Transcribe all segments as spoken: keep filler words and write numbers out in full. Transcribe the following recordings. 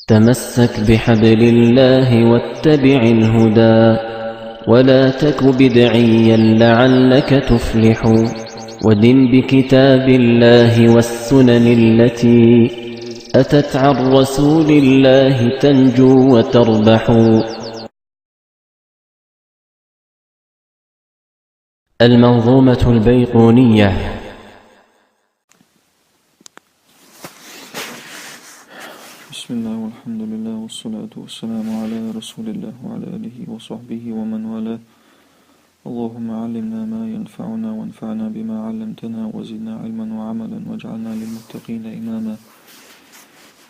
تمسك بحبل الله واتبع الهدى، ولا تك بدعيا لعلك تفلح، ودن بكتاب الله والسنن التي أتت عن رسول الله تنجو وتربح. المنظومة البيقونية. بسم الله والحمد لله والصلاة والسلام على رسول الله وعلى آله وصحبه ومن والاه. اللهم علمنا ما ينفعنا وانفعنا بما علمتنا وزدنا علما وعملا واجعلنا للمتقين إماما.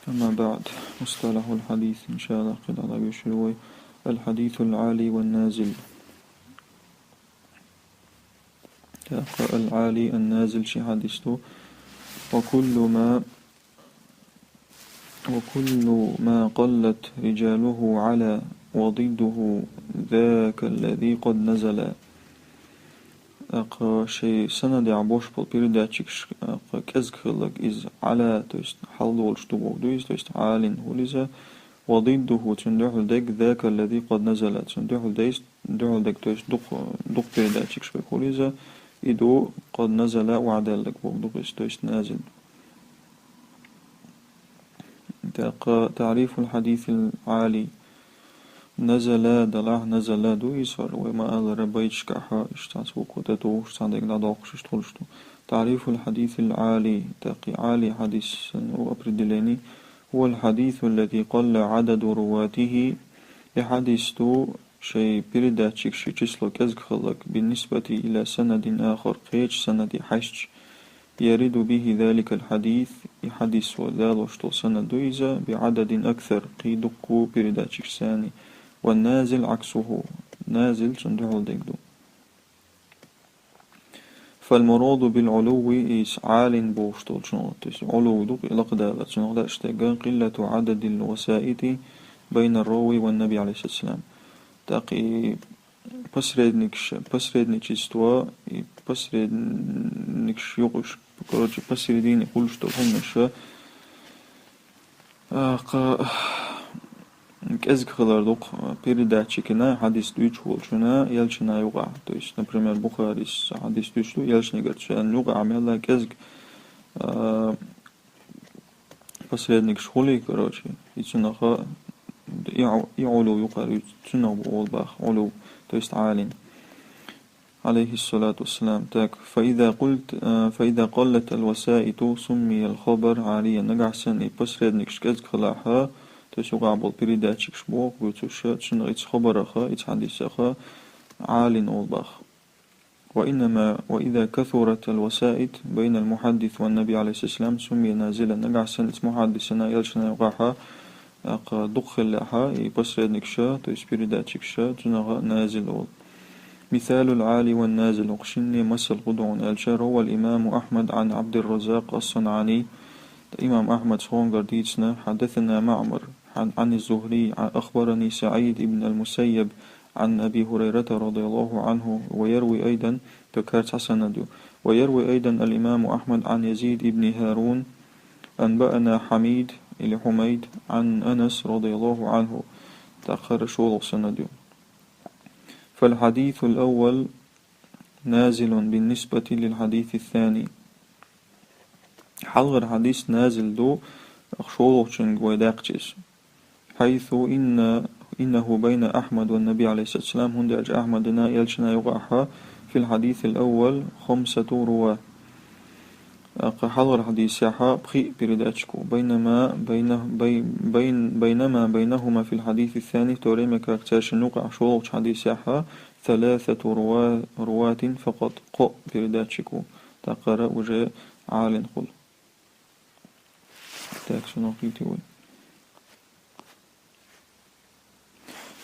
أما بعد، مصطلح الحديث إن شاء الله قد على بشروي الحديث العالي والنازل. العالي النازل شي حديث تو. وكل ما، وكل ما قلت رجاله على وضده ذاك الذي قد نزل. Акъ, шоай санаде бош бола передатчикаш, акъ, кӀезиг хилар, из Ӏала, то есть хьалдолуш ду бохург ду иза, то есть Ӏалин хул иза, وضده, цун дуьхьал дерг, ذاك الذي قد نزل, цун дуьхьал дерг, дуьхьал дерг, то есть дукха, дукха передатчикаш хул иза, и ду قد نزل, охьадаьлларг бохург ду иза, то есть назил. ТӀаккха تعريف الحديث العالي. نزل, далахь, نزل ду иза, вай ма-аллара, байташкахь, иштта цхьацца буква тӀе тухуш, цхьан дегӀ дӀадоккхуш, иштта хуьлуш ду. تعريف الحديث العالي, тӀаккха Ӏали хьадисан определени, هو الحديث الذي قل عدد رواته, и хьадис ду, шоай передатчикаш, шоай число кӀезиг хилар, بالنسبة إلى سند آخر, кхечу санаде хьаьжча, يرد به ذلك الحديث, и хьадис вай далош долу санад ду иза, بعدد أكثر, кхин дуккха передатчикашца, والنازل عكسه, назил цунна дуьхьал дерг ду. فالمراد بالعلو, иза Ӏалин бохуш долчунах, то есть Ӏулув ду, лакхадалар цунах лаьаш дерг, قلة عدد الوسائط بين الراوي والنبي عليه الصلاة والسلام. ТӀаккха и посредникаш, посредничество, и посредникаш юкъаш, короче, посередине хуьлуш долу хӀуманаш, а, кха-, кӀезиг хилар ду-кх передатчикана, хьадис дуьйцуш волчунна, элчанна юкъахь. То есть, например, Бухарис хьадис дуьйцуш ду, элчанегара царна юкъахь мелла кӀезиг, а, посредникаш хуьлий, короче, и цунах и Ӏу-, и Ӏулув юкъара, и цунах бу олу боху Ӏулув, то есть Ӏалин. عليه الصلاة والسلام. Так, فإذا قلت, а, فإذا قلت الوسائط سمي الخبر عاليا. Нагахь санна и посредникаш кӀезиг хилахь, то есть юкъахь болу передатчикаш боху, буьйцуш, цунах, иза хабарах, иза хьадисах Ӏалин олу боху. وإنما، وإذا كثرت الوسائط بين المحدث والنبي عليه الصلاة والسلام سمي نازلا. Нагахь санна иза мухьаддисана, элчанна юкъахь, акъ, дукха хиллехь, и посредникаш, то есть передатчикаш, цунах назил олу. مثال العالي والنازل, хӀокху шинне масал хӀун ду хьуна аьлча, روى الإمام أحمد عن عبد الرزاق الصنعاني, имам Ахьмада цхьонгара дийцина, حدثنا معمر عن، عن الزهري، أخبرني سعيد بن المسيب عن أبي هريرة رضي الله عنه، ويروي أيضا, то кхерца санад ю. ويروي أيضا الإمام أحمد عن يزيد بن هارون، أنبأنا حميد или حميد عن أنس رضي الله عنه. ТӀаккха хӀара шолгӀа санад ю. فالحديث الأول نازل بالنسبة للحديث الثاني. Хьалхара хьадис назил ду, шолгӀачуьнга вай даьккхича иза. حيث إن، إنه بين أحمد والنبي عليه الصلاة والسلام, хӀунда аьлча Ахьмадана, элчанна юкъахь, في الحديث الأول خمسة رواة. Акъ, хьалхара хьадисехь пхиъ передатчик ву. بينما بينه-, بي-, بين-, بينما بينهما في الحديث الثاني, в то время как цаьршинна юкъахь шолгӀачу хьадисехь ثلاثة روا-, رواة فقط, кхоъ передатчик ву. ТӀаккха хӀара уже Ӏалин хуьлу. Так, цунах кхетий вай.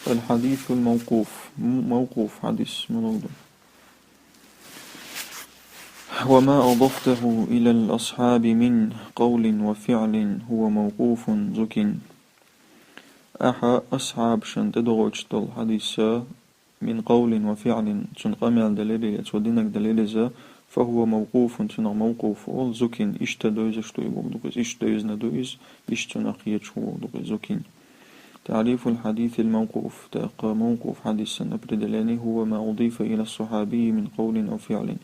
الحديث الموقوف. М-, мавкъуф хьадис муьлха ду? وما أضفته إلى الأصحاب من قول وفعل هو موقوف زك. Ахьа асхьабашна тӀедогӀуьйтуш долу хьадис, من قول وفعل, цуьнан къамел далийла, цо динарг далийла иза, فهو موقوف, цунах мавкъуф олу, зукин, иштта девзаш ду и бохург ду-кх иза, иштта девзина ду иза, иштта цунах кхеташ ву бохург ду-кх иза, зукин. تعريف الحديث الموقوف. ТӀаккха мавкъуф хьадисан определение: هو ما أضيف إلى الصحابي من قول أو فعل.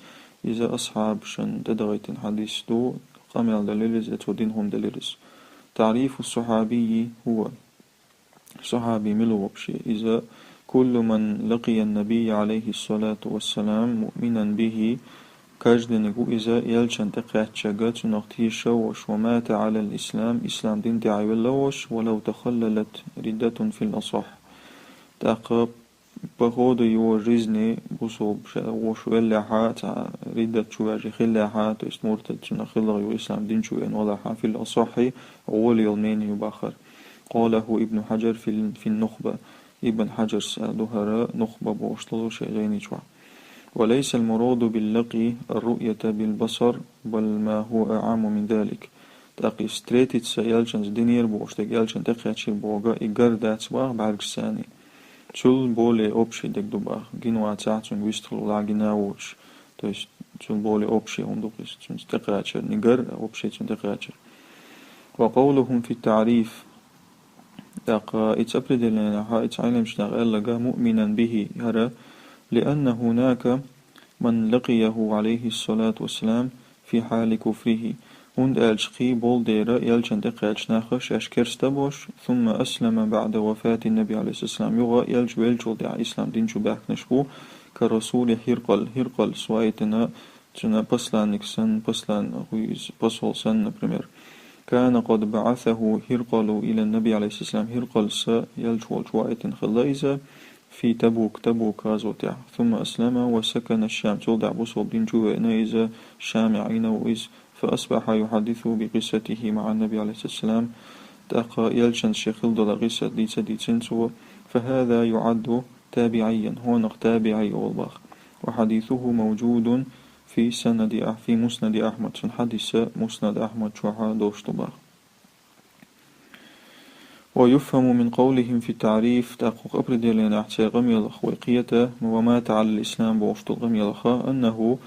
Иза асхьабашна тӀедахийтина хьадис ду, къамел далийла иза, цо дина хӀума далийла иза. تعريف الصحابي هو. Сахьаби мила ву вообще? Иза: كل من لقي النبي عليه الصلاة والسلام مؤمنا به, каждый-ниг ву иза элчанна тӀекхаьчнарг, цунах теша волуш, ومات على الإسلام, ислам дина тӀехь велла волуш, ولو تخللت ردة في الأصح. ТӀаккха по ходу его жизни бусалба ша-, вош веллехьа, цхьа риддат чу ваьжна хиллехьа, то есть муртад цунах хилла, юха ислам дина чу веана валахьа, في الأصح, гӀоле йолу мнение ю боху хӀара. قاله ابن حجر في ال-، في النخبة. Ибн Хьаджарс аьлла ду хӀара Нухба бохуш долу шен жайни чохь. وليس المراد باللقي الرؤية بالبصر، بل ما هو أعم من ذلك. ТӀаккха и встретиться, элчанца динера бохуш дерг, элчанна тӀекхаьчнера бохург, и гар дац боху бӀаьргашца. Цул более общий дерг ду боху, гина вацахь, цуьнга вистхила волахь, гина а воцуш. То есть цул более общий хӀума ду-кх иза, цуьнца тӀекхачар, не гар, а общий цуьнца тӀекхачар. وقولهم في التعريف. ТӀаккха и цу определенехь, и цу Ӏеламчу наха аьлларг, مؤمنا به, хӀара, لأن هناك من لقيه عليه الصلاة والسلام في حال كفره. ХӀунда аьлча кхин болу дера элчанна тӀекхаьчна нах шаьш керста а болуш, ثم أسلم بعد وفاة النبي عليه الصلاة والسلام, юха элча веллачул тӀаьхьа ислам дина чу баьхкинарш бу, كرسول هرقل, ХӀиркъалс ваийтина, цуьнан посланник санна, послан-, хӀу иза, посол санна, например. كان قد بعثه هرقل إلى النبي عليه الصلاة والسلام, ХӀиркъалс элча волчу ваийтина хилла иза, في تبوك, Табук гӀазотехь. ثم أسلم وسكن الشام. Цул тӀаьхьа бусалба дина чу веана иза, Шамехь Ӏийна ву иза. فأصبح يحدث بقصته مع النبي عليه الصلاة والسلام. ТӀаккха элчанца шен хилла долу къиссат дийца дийцина цо. فهذا يعد تابعيا, хӀокхунах табиӀий олу боху. وحديثه موجود في سند أح-، في مسند أحمد. Цуьнан хьадис Муснад Ахьмад чохь долуш ду боху. ويفهم من قولهم في التعريف, тӀаккха хӀокху определенехь церан къамелах вай кхета, ومات على الإسلام бохуш долу къамелах, أنه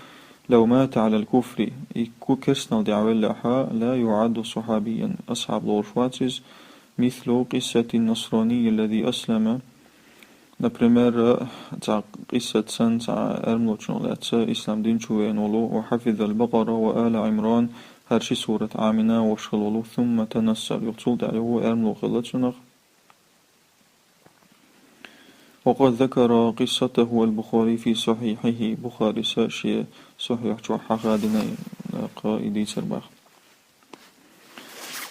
لو مات على الكفر, и ку-, керстанал тӀехь веллехьа, لا يعد صحابيا, асхьаб лоруш вац иза, مثل قصة النصراني الذي أسلم, например, цхьа къиссат санна, цхьа эрмалочунах лаьцна ислам дина чу веана волу, وحفظ البقرة وآل عمران, хӀара ши сурат Ӏамийна вош хилла волу, ثم تنصر, юха цул тӀаьхьа юха эрмало хилла цунах. وقد ذكر قصته البخاري في صحيحه, Бухарис шен Сахьихь чохь хьахадина, тӀаккха и дийцар боху.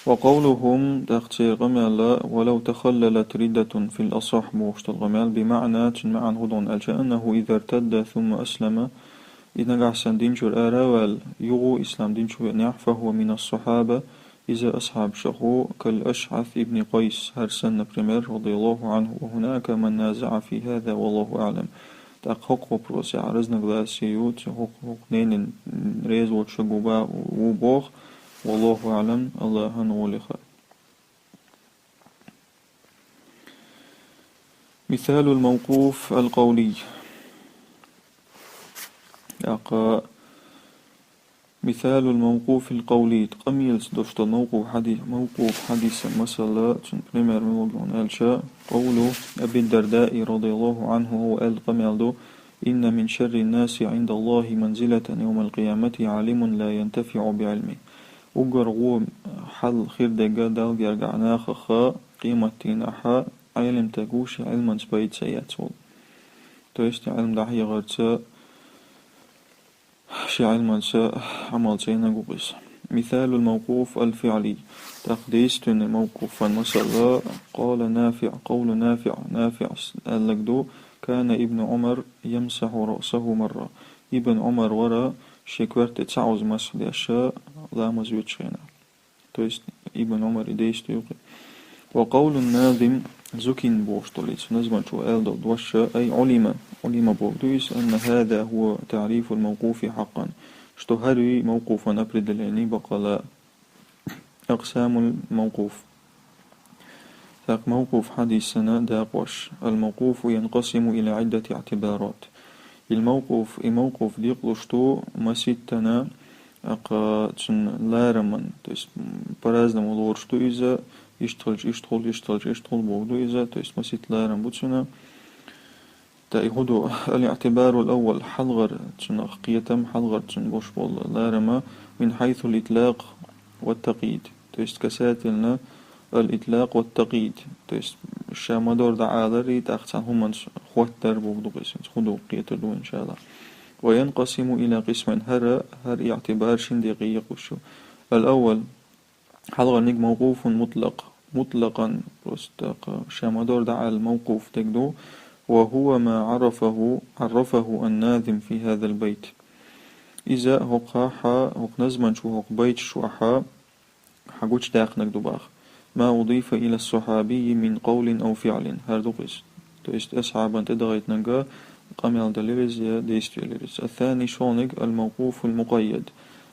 وقولهم, тӀаккха церан къамел, ولو تخللت ردة في الأصح бохуш долу къамел, بمعنى, цуьнан маьӀна хӀун ду аьлча, أنه إذا ارتد ثم أسلم, и нагахь санна дин чуьра ара а ваьлла, юха ислам дин чу веанехь, فهو من الصحابة, иза асхьабашах ву, كالأشعث بن قيس, хӀара санна, например, رضي الله عنه, وهناك من نازع في هذا، والله أعلم. ТӀаккха хӀокху вопросехь разногласие ю, цу хӀокху, хӀокху мненина реза воцуш ву ба-, ву боху, والله أعلم, АллахӀан гӀоле хаьа. مثال الموقوف القولي. ТӀаккха مثال الموقوف القولي, къамелца долуш долу мавкъуф хьади-, мавкъуф хьадисан масала, цуьнан пример муьлха ду аьлча, قول أبي الدرداء رضي الله عنه, хӀун аьлла къамел ду: إن من شر الناس عند الله منزلة يوم القيامة عالم لا ينتفع بعلمه. Уггар вон хьал хир дерг Далла гергахь нахах къематдийнахь Ӏелам стаг ву, шен Ӏилманца пайда ца эцна волу. То есть Ӏилма дӀахьехарца, шен Ӏилманца Ӏамал ца йинарг ву иза. مثال الموقوف الفعلي. ТӀаккха действительный мавкъуфан масала, قال نافع, قول نافع, НафиӀс аьлларг ду: كان ابن عمر يمسح رأسه مرة. Ибн Ӏумар вара шен коьрте цхьа Ӏуза масхь деш ламаз вуьтучу хенахь. То есть Ибн Ӏумар и действие ю-кх. وقول الناظم, зукин бохуш долу иза, назмачо аьлла долу дош, أي علم, Ӏулима боху ду иза, أن هذا هو تعريف الموقوف حقا, что хӀара ю мавкъуфан определение баккъала. أقسام الموقوف. ТӀаккха мавкъуф хьадисан дакъош. الموقوف ينقسم إلى عدة اعتبارات. الموقوف, и мавкъуф декъалуш ду маситтана, акха цун лараман, то есть, м, по-разному лоруш ду иза, иштта хилча иштта хул, иштта хилча иштта хул бохург ду иза, то есть маситта ларам бу цуьнан. ТӀаккха и хӀун ду: الاعتبار الأول, хьалхара цунах кхетам, хьалхара цун болуш бола ларам, من حيث الإطلاق والتقييد. То есть касательно الإطلاق والتقييد. То есть ша ма-дарра дӀаалар, тӀаккха цхьана хӀуманца хоттар бохург ду-кх иза, хӀун ду кхетар ду, иншаАллахӀ. وينقسم إلى قسمين. ХӀара, хӀара иӀтибар шин декъе екъалуш ю. الأول, хьалхарниг موقوف مطلق, мутӀлакъан, просто кхы ша ма-дарра дӀааьлла мавкъуф дерг ду, وهو ما عرفه، عرفه الناظم في هذا البيت. Иза хӀокхахь, хӀокху назман чу, хӀокху байташ чохь хьагучудаьккхинарг ду боху. ما أضيف إلى الصحابي من قول أو فعل. ХӀара ду-кх иза. То есть асхьабана тӀедахийтинарг къамел далийра иза я действие лийра иза. الثاني, шолгӀаниг, الموقوف المقيد.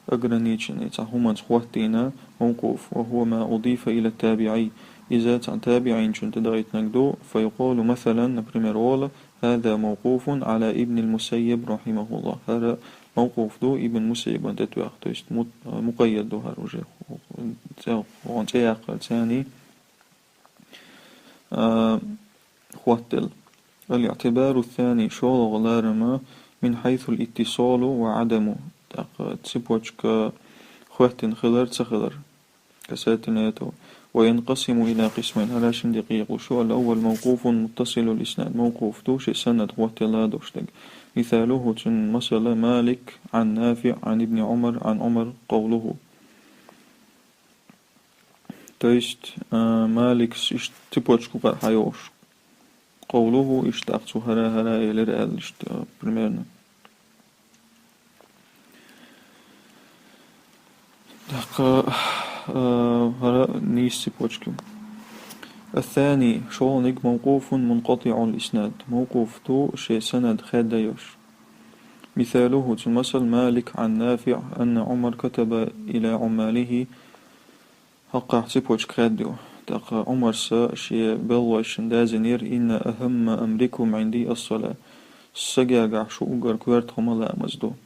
Ограниченный, цхьана хӀуманца хоттийна мавкъуф. وهو ما أضيف إلى التابعي. Иза цхьана табиӀинчунна тӀедахийтинарг ду. فيقال مثلا, например, олу: هذا موقوف على ابن المسيب رحمه الله. ХӀара мавкъуф ду Ибн Мусаййибана тӀетоьхна, то есть мут-, а, мукъаййад ду хӀара уже. ЦӀе, хӀун цӀе яккхар царний, а, хоттаделла. الاعتبار الثاني, шолгӀа ларам, من حيث الاتصال وعدمه. ТӀаккха цепочка хоьттина хилар, ца хилар. Касательно этого. وينقسم إلى قسمين. ХӀара шин декъе екъалуш ю. الأول موقوف متصل الإسناد. Мавкъуф ду, шен санад хоттаделла долуш дерг. مثاله, цуьнан масала: مالك عن نافع عن ابن عمر عن عمر قوله. То есть, а, Маликс иштта цепочка юкъара хьайогӀуш. قوله, иштта тӀаккха цо хӀара, хӀара элира аьлла, иштта, примерно. ТӀаккха, а, хӀара нийса цепочка ю. الثاني, шолгӀаниг, موقوف منقطع الإسناد. Мавкъуф ду, шен санад хаьдда йолуш. مثاله, цуьнан масал: مالك عن نافع أن عمر كتب إلى عماله. ХӀокхахь цепочка хаьдда ю. ТӀаккха Ӏумарс шен белхалошна даздинера: إن أهم أمركم عندي الصلاة. Сан гергахь шун уггар коьрта хӀума ламаз ду.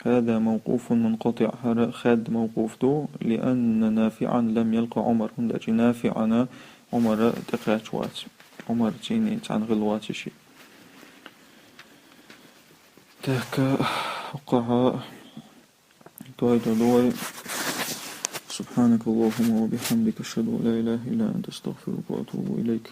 هذا موقوف منقطع, хӀара хаьдда мавкъуф ду, لأن نافعا لم يلق عمر, хӀунда аьлча НафиӀана Ӏумар тӀекхаьчна вац. Ӏумар цӀийнан цхьаьна хилла вац и шиъ. ТӀаккха хӀокхахь Дой ду, дой. سبحانك اللهم وبحمدك، أشهد أن لا إله إلا أنت، أستغفرك وأتوب إليك.